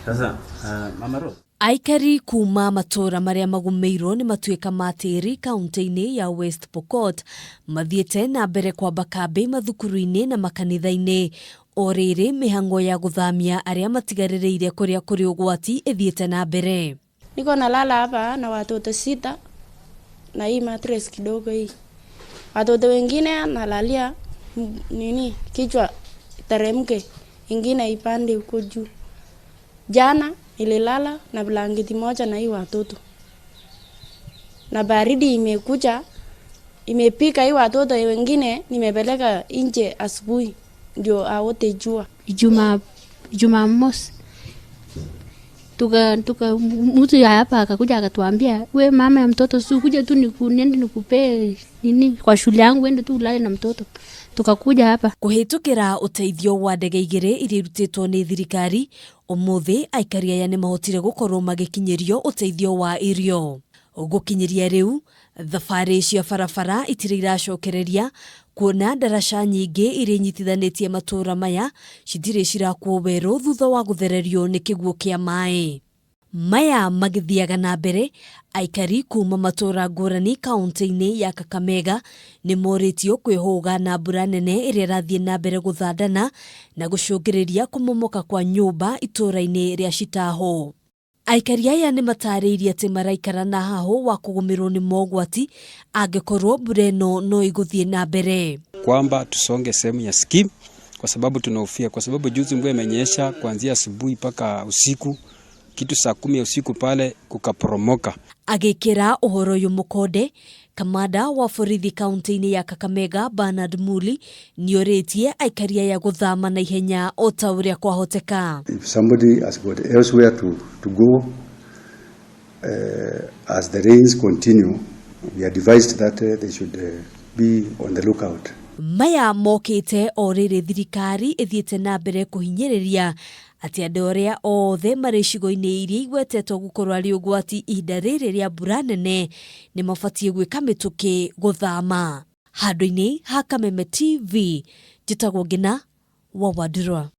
Sasa Mama Rose. Aikari kuma matũũra marĩa magũmĩirwo nĩ matuĩka ma tĩri kaunti-inĩ ya West Pokot mathiĩte na mbere kwamba kambĩ mathukuru-inĩ na makanitha-inĩ. O rĩrĩ mĩhang'o ya gũthamia arĩa matigarĩrĩire kũrĩa kũrĩ ũgwati ĩthiĩte na mbere. Niko nalala hapa na watoto sita na hii mattress kidogo hii. Watoto wengine nalalia nini kichwa teremke, ingine ipande huko juu. Jana nililala na blanketi moja na hii watoto, na baridi imekuja imepika hii watoto wengine nimepeleka nje asubuhi ndio aote jua. Jumamosi tuka mtu ya hapa akakuja akatuambia, we mama ya mtoto, si kuja tu niende nikupee nini kwa shule yangu, ende tu ulale na mtoto. Tukakuja hapa. Kũhĩtũkĩra ũteithio wa ndege igĩrĩ iria irutĩtwo nĩ thirikari, ũmũthĩ aikari aya nĩ mahotire gũkorwo magĩkinyĩrio ũteithio wa irio. Gũkinyĩria rĩu, thabarĩ cia barabara itirĩ iracokereria kuona ndaraca nyingĩ iria inyitithanĩtie matũũra maya citirĩ cirakwo werũ thutha wa gũthererio nĩ kĩguũ kĩa maĩ. Maya magĩthiaga na mbere, aikari kuma matũũra ngũrani kaunti-inĩ ya Kakamega nĩ morĩtio kwĩhũga na mbura nene ĩrĩa ĩrathiĩ na mbere gũthandana na gũcũngĩrĩria kũmomoka kwa nyũmba itũũra-inĩ rĩa Shitaho. Aikari aya nĩ matarĩirie atĩ maraikara na hahũ wa kũgũmĩrwo nĩ mogwati angĩkorwo mbura ĩno no ĩgũthiĩ na mbere. Kwamba tusonge sehemu ya scheme kwa sababu tunahofia, kwa sababu juzi mvua imenyesha kuanzia asubuhi mpaka usiku, kitu saa 10 ya usiku pale kukaporomoka. Agĩkĩra ũhoro ũyũ mũkonde, kamanda wa borithi kaunti-inĩ ya Kakamega Bernard Muli nĩorĩtie aikari aya gũthama na ihenya o ta ũrĩa kwahoteka. If somebody has got elsewhere to go, as the rains continue, we advised that they should be on the lookout. Maya mokĩte o rĩrĩ thirikari ĩthiĩte na mbere kũhinyĩrĩria atĩ andũ arĩa othe marĩ icigo-inĩ iria igwetetwo gũkorwo arĩ ũgwati ihinda rĩrĩ rĩa mbura nene nĩ mabatiĩ gwĩka mĩtũkĩ gũthama. Handũ-inĩ ha Kameme TV, njĩtagwo Ngina wa Wandũrwa.